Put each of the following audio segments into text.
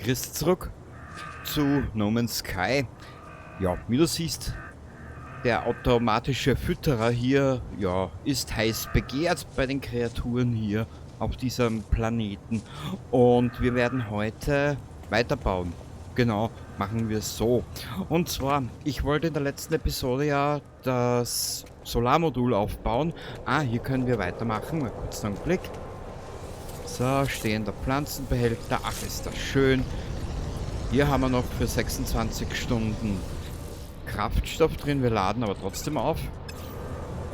Chris zurück zu No Man's Sky. Ja, wie du siehst, der automatische Fütterer hier, ja, ist heiß begehrt bei den Kreaturen hier auf diesem Planeten. Und wir werden heute weiterbauen. Genau, machen wir es so. Und zwar, ich wollte in der letzten Episode ja das Solarmodul aufbauen. Ah, hier können wir weitermachen. Mal kurz einen Blick. So, stehender Pflanzenbehälter. Ach, ist das schön. Hier haben wir noch für 26 Stunden Kraftstoff drin. Wir laden aber trotzdem auf.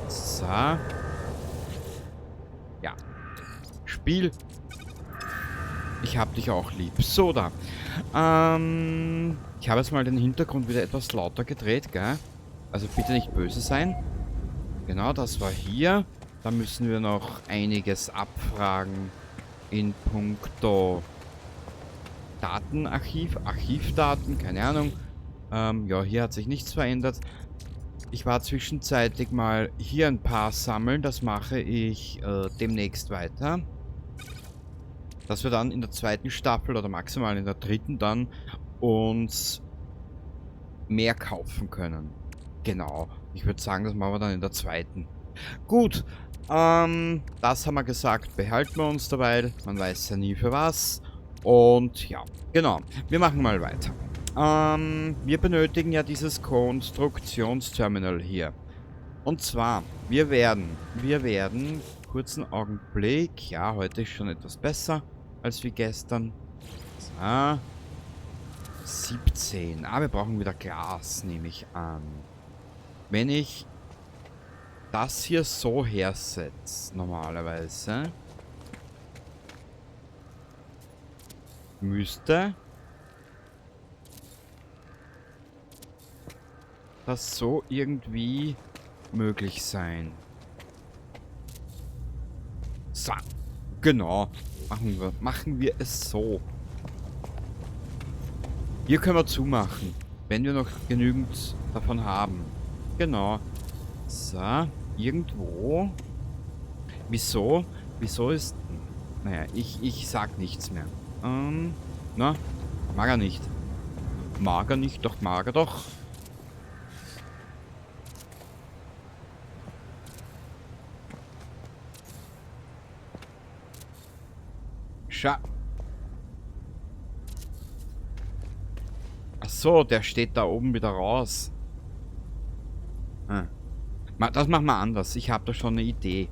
So. Ja. Spiel. Ich hab dich auch lieb. So, da. Ich habe jetzt mal den Hintergrund wieder etwas lauter gedreht, gell? Also bitte nicht böse sein. Genau, das war hier. Da müssen wir noch einiges abfragen in puncto Datenarchiv, Archivdaten, keine Ahnung. Ja, hier hat sich nichts verändert. Ich war zwischenzeitlich mal hier ein paar sammeln. Das mache ich demnächst weiter. Dass wir dann in der zweiten Staffel oder maximal in der dritten dann uns mehr kaufen können. Genau. Ich würde sagen, das machen wir dann in der zweiten. Gut. Das haben wir gesagt. Behalten wir uns dabei. Man weiß ja nie für was. Und ja, genau. Wir machen mal weiter. Wir benötigen ja dieses Konstruktionsterminal hier. Und zwar, wir werden, kurzen Augenblick, ja, heute ist schon etwas besser als wie gestern. So. 17. Ah, wir brauchen wieder Glas, nehme ich an. Wenn ich das hier so hersetze, normalerweise, müsste das so irgendwie möglich sein. So, genau. Machen wir es so. Hier können wir zumachen, wenn wir noch genügend davon haben. Genau. So, irgendwo. Wieso? Wieso ist... Naja, ich sag nichts mehr. Na, mag er nicht. Mag er nicht, doch mag er doch. Scha. Ach so, der steht da oben wieder raus. Ah. Das machen wir anders. Ich habe da schon eine Idee.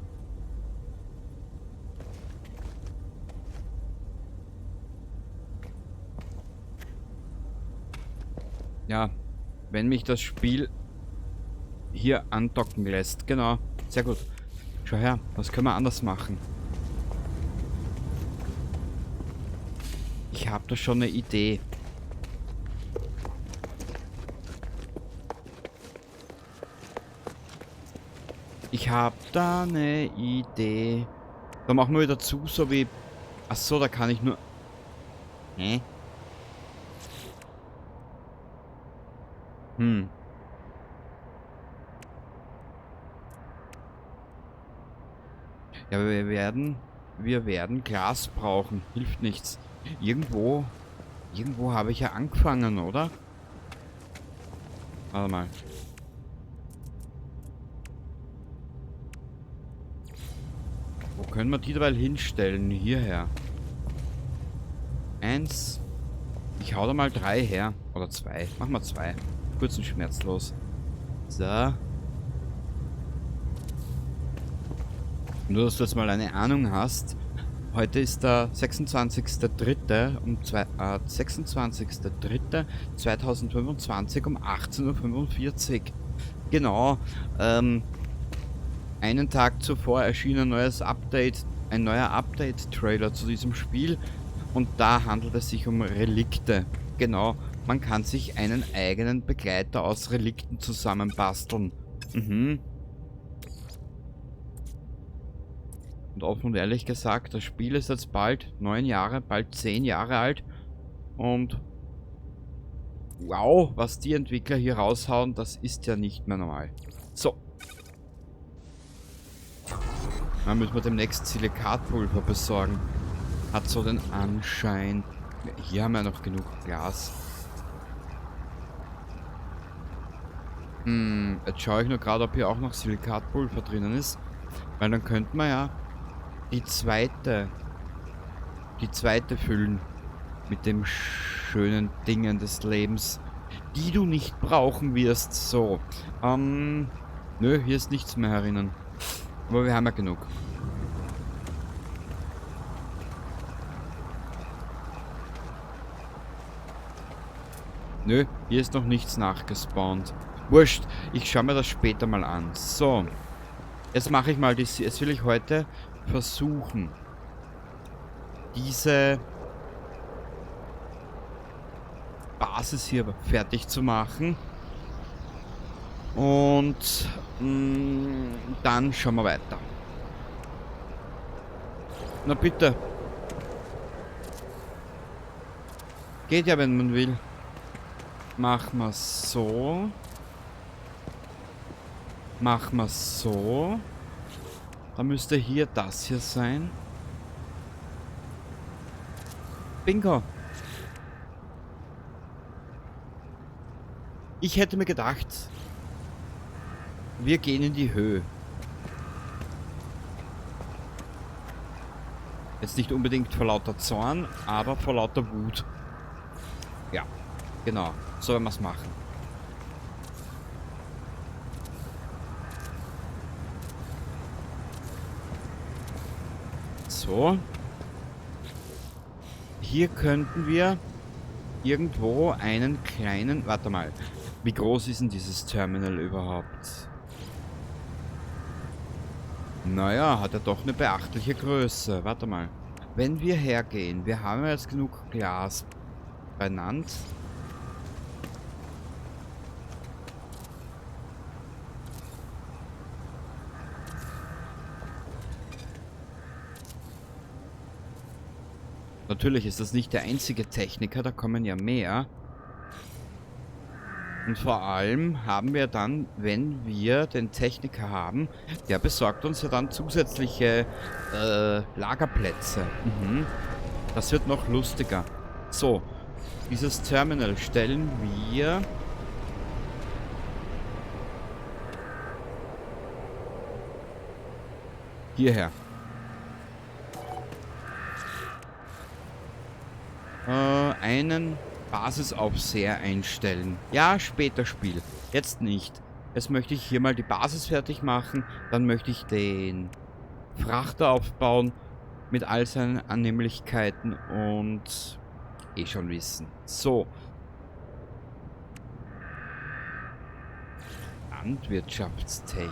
Ja, wenn mich das Spiel hier andocken lässt. Genau, sehr gut. Schau her, das können wir anders machen. Ich habe da schon eine Idee. Ich habe da eine Idee. Da machen wir wieder zu, so wie... Ach so, da kann ich nur... Hä? Hm. Ja, aber wir werden Glas brauchen. Hilft nichts. Irgendwo habe ich ja angefangen, oder? Warte mal. Wo können wir die dabei hinstellen? Hierher. 1. Ich hau da mal 3 her. Oder 2. Machen wir 2. Kurz und schmerzlos. So. Nur, dass du jetzt mal eine Ahnung hast. Heute ist der 26.03. um 26.03.2025 um 18:45 Uhr. Genau. Einen Tag zuvor erschien ein neues Update, ein neuer Update-Trailer zu diesem Spiel. Und da handelt es sich um Relikte. Genau, man kann sich einen eigenen Begleiter aus Relikten zusammenbasteln. Mhm. Und offen und ehrlich gesagt, das Spiel ist jetzt bald 9 Jahre, bald 10 Jahre alt. Und wow, was die Entwickler hier raushauen, das ist ja nicht mehr normal. So. Dann müssen wir demnächst Silikatpulver besorgen. Hat so den Anschein. Hier haben wir noch genug Glas. Jetzt schaue ich nur gerade, ob hier auch noch Silikatpulver drinnen ist. Weil dann könnten wir ja die zweite füllen. Mit dem schönen Dingen des Lebens, die du nicht brauchen wirst. So. Nö, hier ist nichts mehr herinnen. Aber wir haben ja genug. Nö, hier ist noch nichts nachgespawnt. Wurscht, ich schaue mir das später mal an. So. Jetzt mache ich mal die... Jetzt will ich heute versuchen, diese Basis hier fertig zu machen. Und dann schauen wir weiter. Na bitte. Geht ja, wenn man will. Machen wir so. Machen wir so. Da müsste hier das hier sein. Bingo. Ich hätte mir gedacht, wir gehen in die Höhe. Jetzt nicht unbedingt vor lauter Zorn, aber vor lauter Wut. Ja, genau. So werden wir es machen. So. Hier könnten wir irgendwo einen kleinen... Warte mal. Wie groß ist denn dieses Terminal überhaupt? Naja, hat er doch eine beachtliche Größe. Warte mal. Wenn wir hergehen, wir haben ja jetzt genug Glas benannt. Natürlich ist das nicht der einzige Techniker, da kommen ja mehr. Und vor allem haben wir dann, wenn wir den Techniker haben, der besorgt uns ja dann zusätzliche Lagerplätze. Mhm. Das wird noch lustiger. So, dieses Terminal stellen wir... hierher. Einen Basisaufseher einstellen. Ja, später Spiel. Jetzt nicht. Jetzt möchte ich hier mal die Basis fertig machen. Dann möchte ich den Frachter aufbauen. Mit all seinen Annehmlichkeiten und eh schon wissen. So. Landwirtschaftstechnik.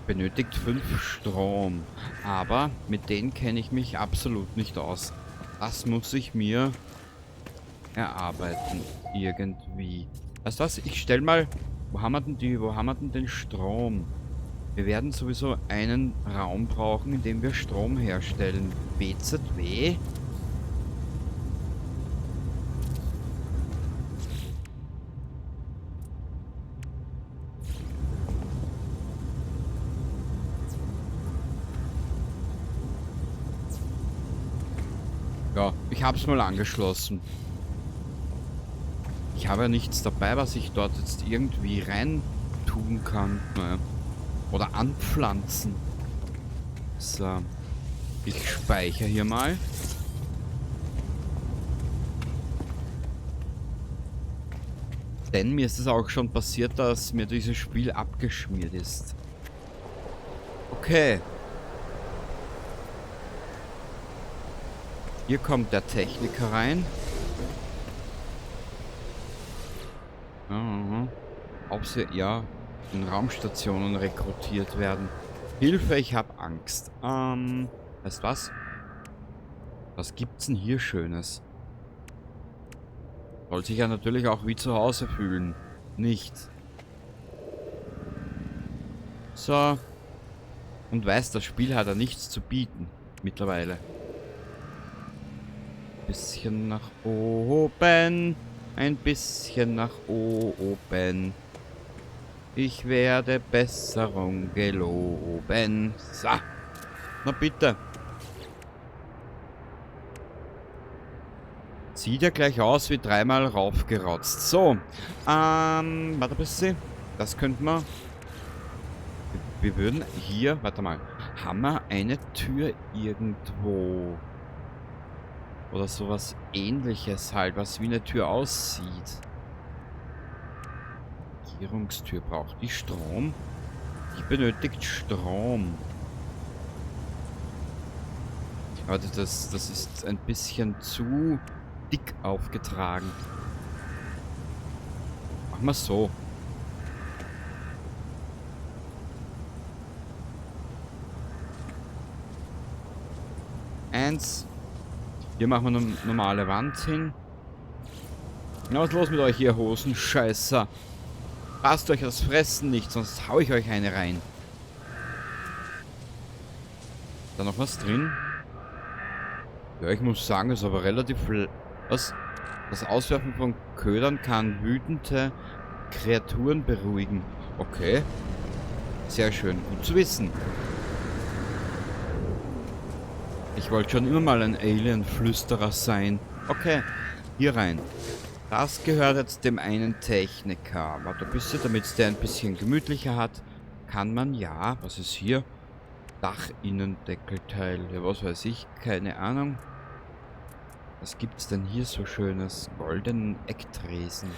Benötigt 5 Strom. Aber mit denen kenne ich mich absolut nicht aus. Das muss ich mir erarbeiten. Irgendwie. Weißt du was? Ich stell mal... Wo haben wir denn die? Wo haben wir denn den Strom? Wir werden sowieso einen Raum brauchen, in dem wir Strom herstellen. BZW? Ja, ich hab's mal angeschlossen. Ich habe ja nichts dabei, was ich dort jetzt irgendwie rein tun kann. Naja. Oder anpflanzen. So. Ich speichere hier mal. Denn mir ist es auch schon passiert, dass mir dieses Spiel abgeschmiert ist. Okay. Hier kommt der Techniker rein. Mhm. Ob sie, ja, in Raumstationen rekrutiert werden. Hilfe, ich habe Angst. Weißt du was? Was gibt's denn hier Schönes? Soll sich ja natürlich auch wie zu Hause fühlen. Nicht. So. Und weiß, das Spiel hat ja nichts zu bieten. Mittlerweile. Bisschen nach oben. Ein bisschen nach oben. Ich werde Besserung geloben. So. Na bitte. Sieht ja gleich aus wie dreimal raufgerotzt. So. Warte ein bisschen. Das könnten wir... Wir würden hier... Warte mal. Haben wir eine Tür irgendwo? Oder sowas Ähnliches halt, was wie eine Tür aussieht. Regierungstür braucht die Strom? Die benötigt Strom. Warte, das ist ein bisschen zu dick aufgetragen. Machen wir so. Eins. Hier machen wir eine normale Wand hin. Na, was ist los mit euch hier, Hosenscheißer? Passt euch das Fressen nicht, sonst hau ich euch eine rein. Da noch was drin? Ja, ich muss sagen, ist aber relativ... Was? Das Auswerfen von Ködern kann wütende Kreaturen beruhigen. Okay. Sehr schön. Gut zu wissen. Ich wollte schon immer mal ein Alien-Flüsterer sein. Okay, hier rein. Das gehört jetzt dem einen Techniker. Warte ein bisschen, damit es der ein bisschen gemütlicher hat. Kann man ja... Was ist hier? Dachinnendeckelteil. Ja, was weiß ich. Keine Ahnung. Was gibt's denn hier so schönes? Goldenen Ecktresen.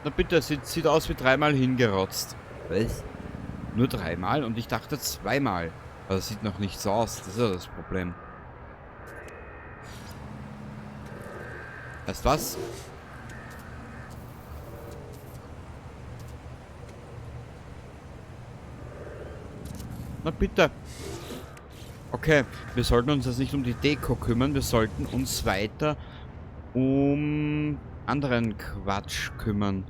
Na bitte, sieht aus wie dreimal hingerotzt. Was? Nur dreimal? Und ich dachte zweimal. Aber das sieht noch nicht so aus. Das ist ja das Problem. Weißt du was? Na bitte. Okay, wir sollten uns jetzt nicht um die Deko kümmern. Wir sollten uns weiter um anderen Quatsch kümmern.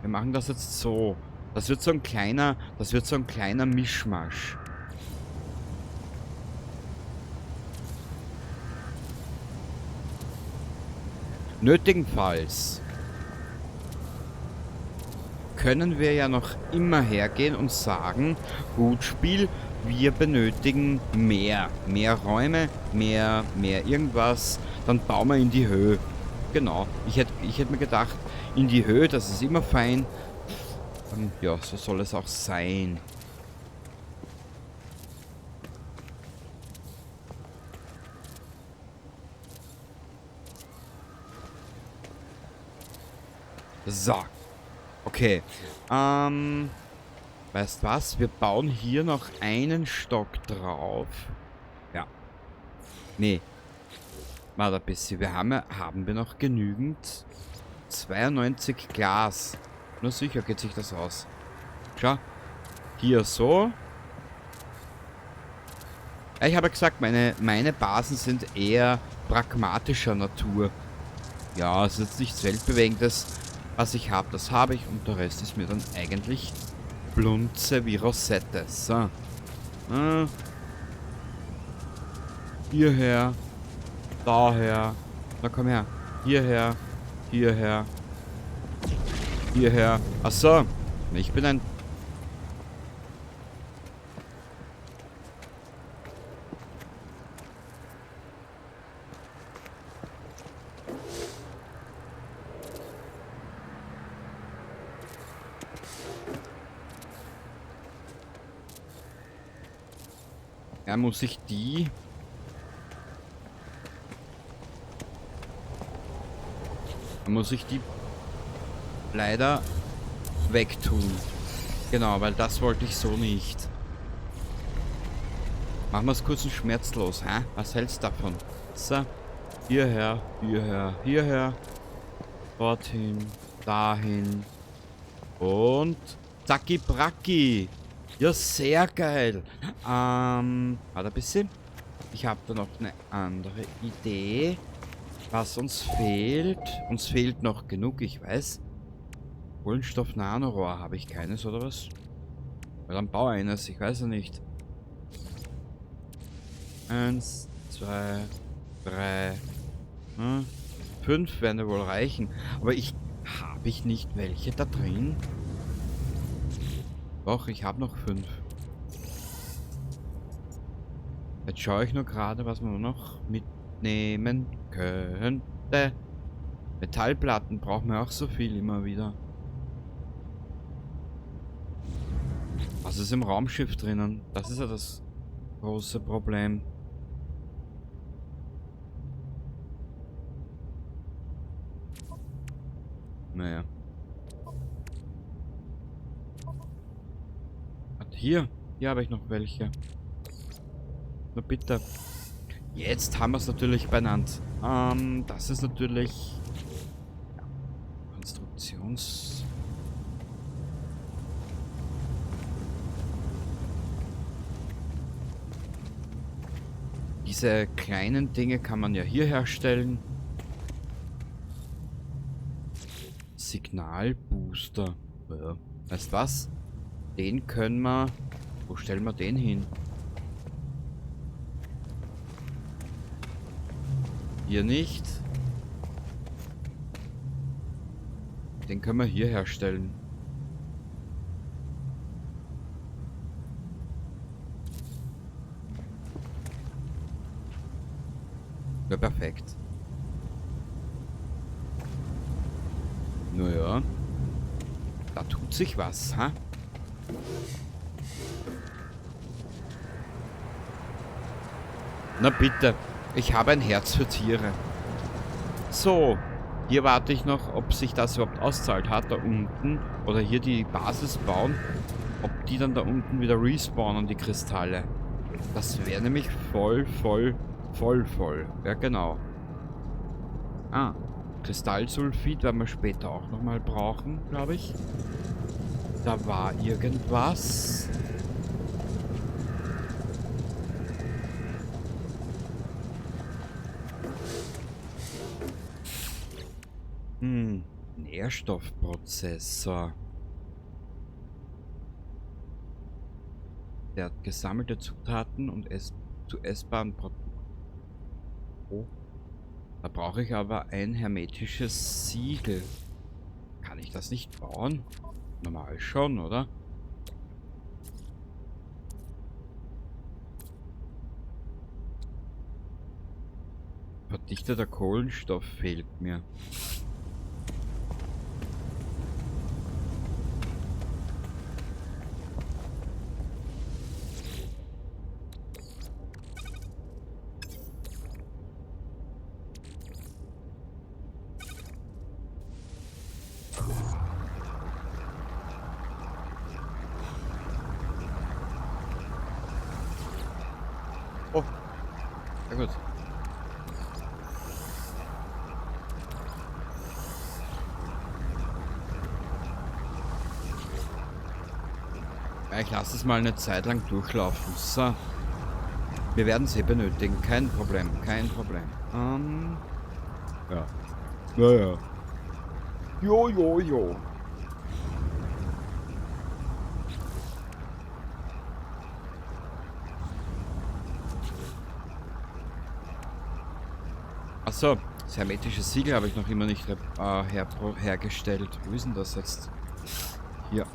Wir machen das jetzt so. Das wird so ein kleiner, das wird so ein kleiner Mischmasch. Nötigenfalls können wir ja noch immer hergehen und sagen, gut Spiel, wir benötigen mehr. Mehr Räume, mehr irgendwas. Dann bauen wir in die Höhe. Genau. Ich hätt mir gedacht, in die Höhe, das ist immer fein. Ja, so soll es auch sein. So. Okay. Weißt was? Wir bauen hier noch einen Stock drauf. Ja. Nee. Warte ein bisschen. Wir haben wir noch genügend? 92 Glas. Nur sicher geht sich das aus. Schau. Hier so. Ja, ich habe ja gesagt, meine Basen sind eher pragmatischer Natur. Ja, es ist jetzt nichts Weltbewegendes. Was ich habe, das habe ich. Und der Rest ist mir dann eigentlich Blunze wie Rosette. So. Hierher. Daher. Na komm her. Hierher. Hierher. Hierher. Achso. Ich bin ein... Ja, muss ich die... Muss ich die leider wegtun. Genau, weil das wollte ich so nicht. Machen wir es kurz und schmerzlos, hä? Was hältst du davon? So, hierher, hierher, hierher. Dorthin, dahin. Und zacki bracki. Ja, sehr geil. Warte ein bisschen. Ich habe da noch eine andere Idee. Was uns fehlt. Uns fehlt noch genug, ich weiß. Kohlenstoff-Nanorohr habe ich keines, oder was? Ja, dann bau eines, ich weiß ja nicht. 1, 2, 3, 5 werden ja wohl reichen. Aber ich... Habe ich nicht welche da drin? Doch, ich habe noch 5. Jetzt schaue ich nur gerade, was man noch mitnehmen könnte. Metallplatten brauchen wir auch so viel immer wieder. Was ist im Raumschiff drinnen? Das ist ja das große Problem. Naja. Hier. Hier habe ich noch welche. Na bitte. Jetzt haben wir es natürlich benannt. Das ist natürlich... Ja, Konstruktions... Diese kleinen Dinge kann man ja hier herstellen. Signalbooster. Ja. Weißt was? Den können wir... Wo stellen wir den hin? Hier nicht. Den können wir hier herstellen. Ja, perfekt. Naja. Da tut sich was, ha? Na bitte. Ich habe ein Herz für Tiere. So. Hier warte ich noch, ob sich das überhaupt auszahlt hat, da unten. Oder hier die Basis bauen. Ob die dann da unten wieder respawnen, die Kristalle. Das wäre nämlich voll, voll, voll, voll. Ja, genau. Ah. Kristallsulfid werden wir später auch nochmal brauchen, glaube ich. Da war irgendwas. Nährstoffprozessor. Der hat gesammelte Zutaten und zu essbaren Produkten. Oh. Da brauche ich aber ein hermetisches Siegel. Kann ich das nicht bauen? Normal schon, oder? Verdichteter Kohlenstoff fehlt mir. Oh, sehr gut. Ja, ich lasse es mal eine Zeit lang durchlaufen. So. Wir werden sie benötigen. Kein Problem, kein Problem. Ja. Ja, ja. Jo, jo, jo. Achso, das hermetische Siegel habe ich noch immer nicht hergestellt. Wo ist denn das jetzt? Hier.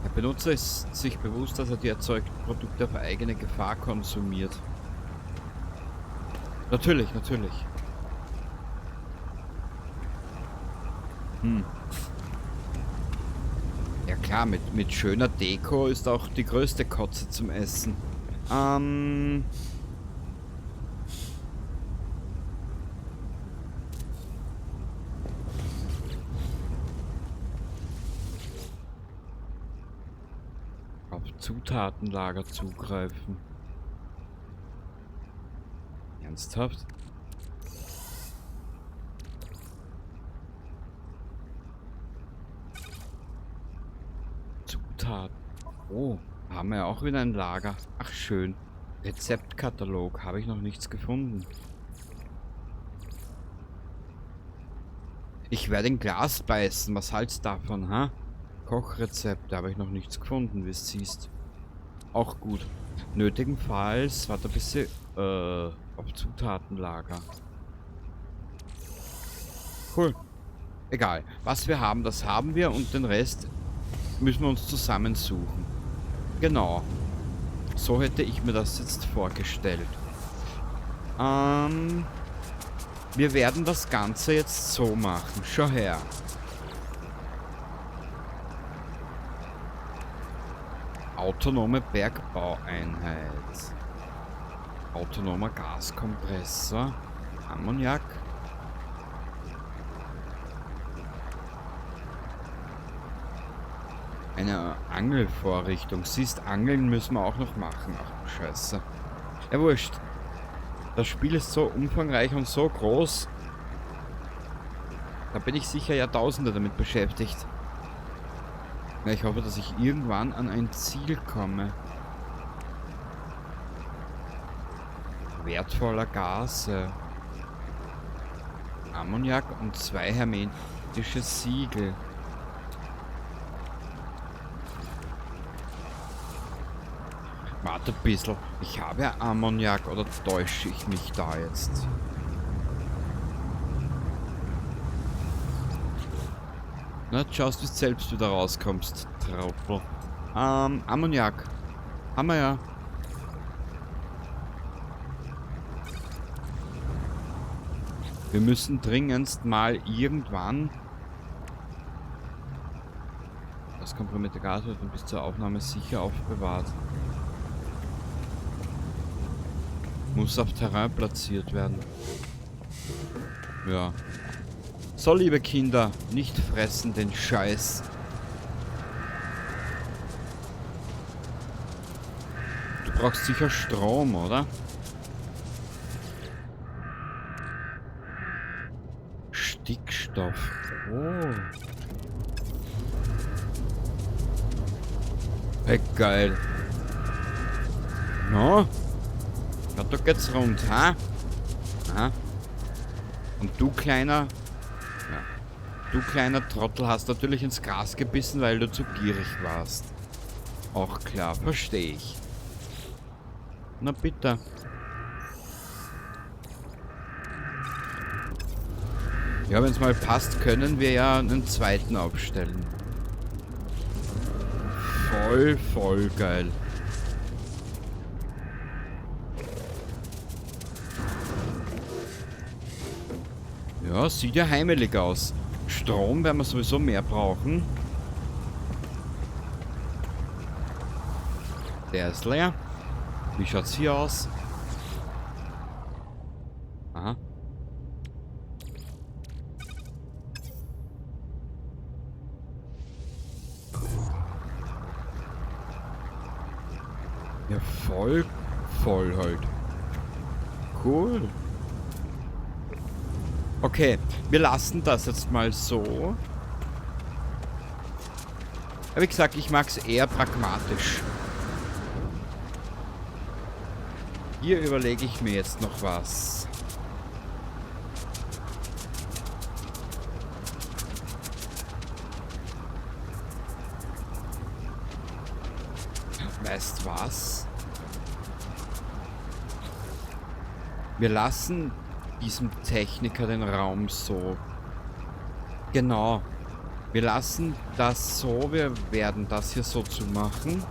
Der Benutzer ist sich bewusst, dass er die erzeugten Produkte auf eigene Gefahr konsumiert. Natürlich, natürlich. Ja klar, mit schöner Deko ist auch die größte Kotze zum Essen. Auf Zutatenlager zugreifen. Ernsthaft? Zutaten. Oh, haben wir ja auch wieder ein Lager. Ach schön. Rezeptkatalog. Habe ich noch nichts gefunden. Ich werde in Glas beißen. Was hältst du davon, ha? Kochrezepte habe ich noch nichts gefunden, wie es siehst. Auch gut. Nötigenfalls, warte ein bisschen, auf Zutatenlager. Cool. Egal. Was wir haben, das haben wir und den Rest müssen wir uns zusammensuchen. Genau. So hätte ich mir das jetzt vorgestellt. Wir werden das Ganze jetzt so machen. Schau her. Autonome Bergbaueinheit. Autonomer Gaskompressor. Ammoniak. Eine Angelvorrichtung. Siehst, Angeln müssen wir auch noch machen. Ach, Scheiße. Ja, wurscht. Das Spiel ist so umfangreich und so groß. Da bin ich sicher Jahrtausende damit beschäftigt. Ja, ich hoffe, dass ich irgendwann an ein Ziel komme. Wertvoller Gase. Ammoniak und 2 hermetische Siegel. Warte ein bisschen. Ich habe ja Ammoniak, oder täusche ich mich da jetzt? Na, schaust, wie du selbst wieder rauskommst, Trottel. Ammoniak. Haben wir ja. Wir müssen dringendst mal irgendwann... Das komprimierte Gas wird dann bis zur Aufnahme sicher aufbewahrt. Muss auf Terrain platziert werden. Ja. So, liebe Kinder, nicht fressen den Scheiß. Du brauchst sicher Strom, oder? Stickstoff. Oh. Hey, geil. No? Ja, da geht's rund, ha? Aha. Und du kleiner... Ja. Du kleiner Trottel hast natürlich ins Gras gebissen, weil du zu gierig warst. Auch klar, verstehe ich. Na bitte. Ja, wenn's mal passt, können wir ja einen zweiten aufstellen. Voll, voll geil. Ja, sieht ja heimelig aus. Strom werden wir sowieso mehr brauchen. Der ist leer. Wie schaut's hier aus? Aha. Ja, voll, voll halt. Cool. Okay, wir lassen das jetzt mal so. Ja, wie gesagt, ich mag's eher pragmatisch. Hier überlege ich mir jetzt noch was. Weißt was? Wir lassen diesem Techniker den Raum so. Genau. Wir lassen das so. Wir werden das hier so zumachen.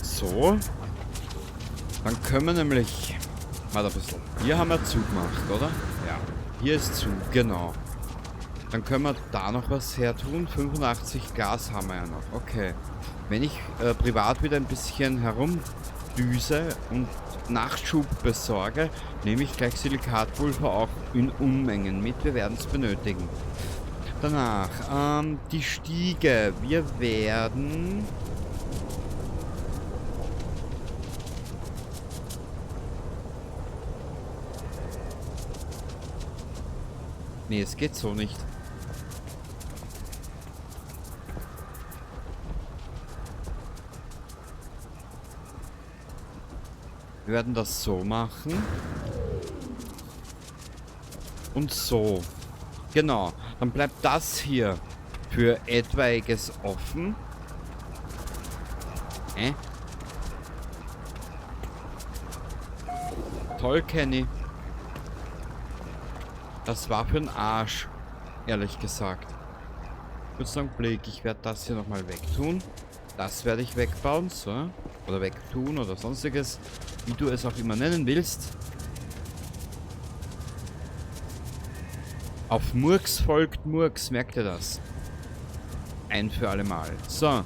So. Dann können wir nämlich... Warte ein bisschen. Hier haben wir zugemacht, oder? Ja. Hier ist zu, genau. Dann können wir da noch was hertun. 85 Gas haben wir ja noch. Okay. Wenn ich privat wieder ein bisschen herum Düse und Nachschub besorge, nehme ich gleich Silikatpulver auch in Unmengen mit. Wir werden es benötigen. Danach, die Stiege. Wir werden... Nee, es geht so nicht. Wir werden das so machen. Und so. Genau. Dann bleibt das hier für etwaiges offen. Toll, Kenny. Das war für den Arsch, ehrlich gesagt. Kurzen Augenblick, ich werde das hier nochmal wegtun. Das werde ich wegbauen, so. Oder wegtun oder sonstiges, wie du es auch immer nennen willst. Auf Murks folgt Murks, merkt ihr das? Ein für alle Mal. So.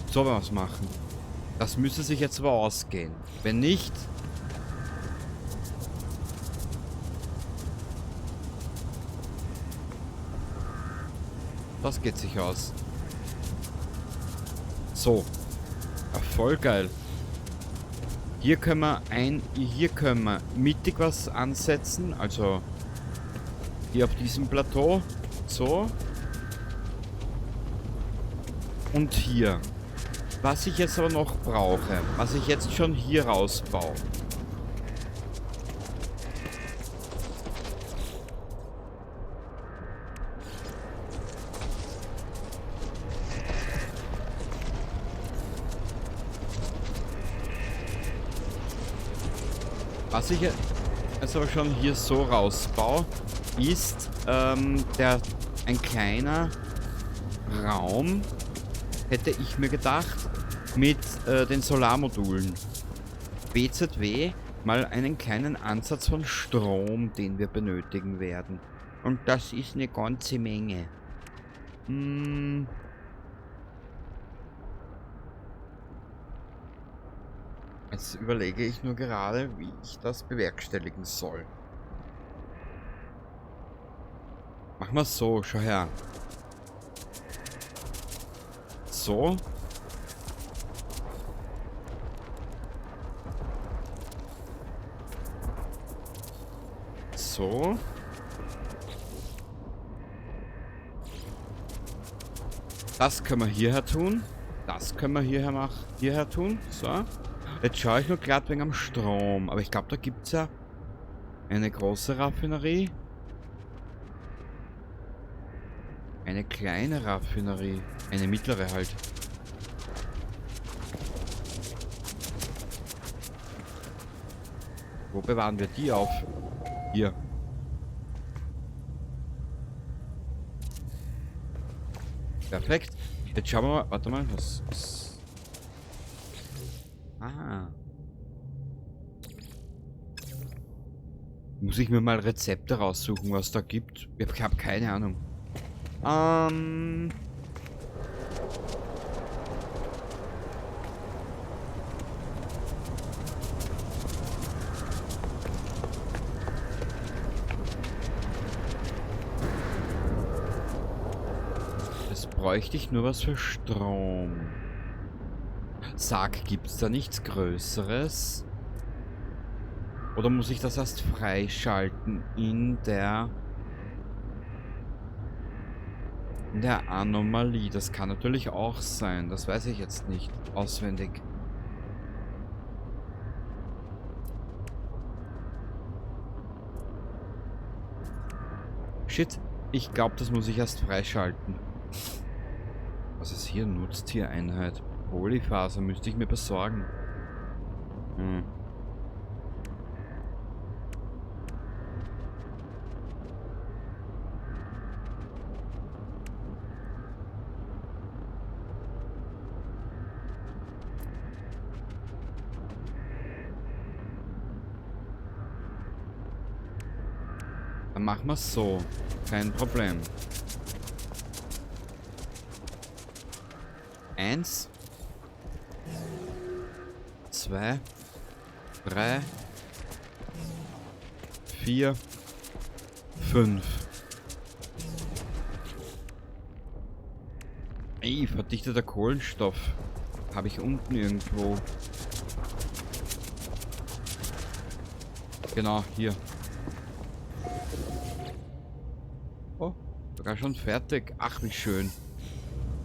So wollen wir's machen. Das müsste sich jetzt aber ausgehen. Wenn nicht... Das geht sich aus. So. Ja, voll geil. Hier können wir hier können wir mittig was ansetzen. Also hier auf diesem Plateau. So. Und hier. Was ich jetzt aber noch brauche, was ich jetzt schon hier rausbaue. Was ich jetzt aber schon hier so rausbaue, ist ein kleiner Raum, hätte ich mir gedacht, mit den Solarmodulen. BZW, mal einen kleinen Ansatz von Strom, den wir benötigen werden. Und das ist eine ganze Menge. Jetzt überlege ich nur gerade, wie ich das bewerkstelligen soll. Machen wir so, schau her. So. So. Das können wir hierher tun. Das können wir hierher tun. So. Jetzt schaue ich nur glatt wegen am Strom. Aber ich glaube, da gibt's ja eine große Raffinerie. Eine kleine Raffinerie. Eine mittlere halt. Wo bewahren wir die auf? Hier. Perfekt. Jetzt schauen wir mal. Warte mal. Was ist... Ah. Muss ich mir mal Rezepte raussuchen, was da gibt? Ich hab keine Ahnung. Das bräuchte ich nur was für Strom. Sag, gibt's da nichts Größeres? Oder muss ich das erst freischalten in der Anomalie? Das kann natürlich auch sein. Das weiß ich jetzt nicht auswendig. Shit, ich glaub, das muss ich erst freischalten. Was ist hier? Nutztiereinheit. Polyfaser müsste ich mir besorgen. Dann machen wir's so. Kein Problem. 1. 2, 3, 4, 5. Ey, verdichteter Kohlenstoff. Habe ich unten irgendwo. Genau, hier. Oh, sogar schon fertig. Ach, wie schön.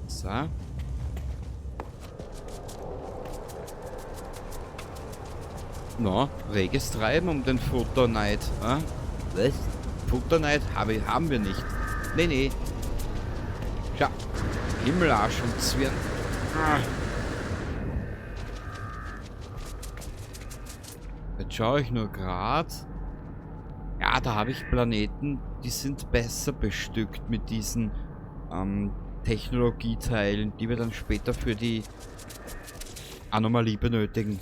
So. Na, reges Treiben um den Futterneid. Was? Futterneid haben wir nicht. Nee, nee. Schau. Himmelarsch und Zwirn. Ah. Jetzt schaue ich nur grad. Ja, da habe ich Planeten, die sind besser bestückt mit diesen Technologieteilen, die wir dann später für die Anomalie benötigen.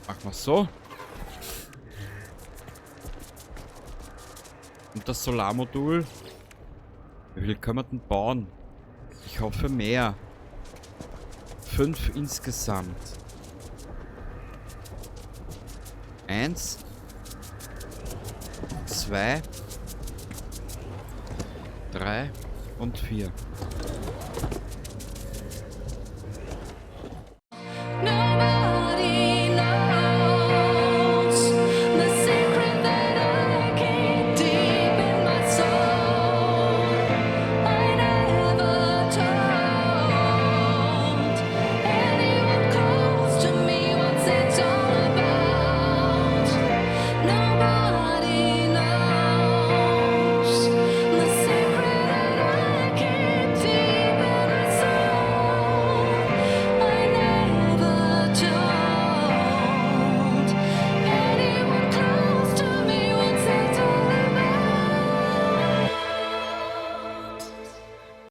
Machen wir so. Und das Solarmodul. Wie viel können wir denn bauen? Ich hoffe mehr. 5 insgesamt. 1. 2. 3 und 4.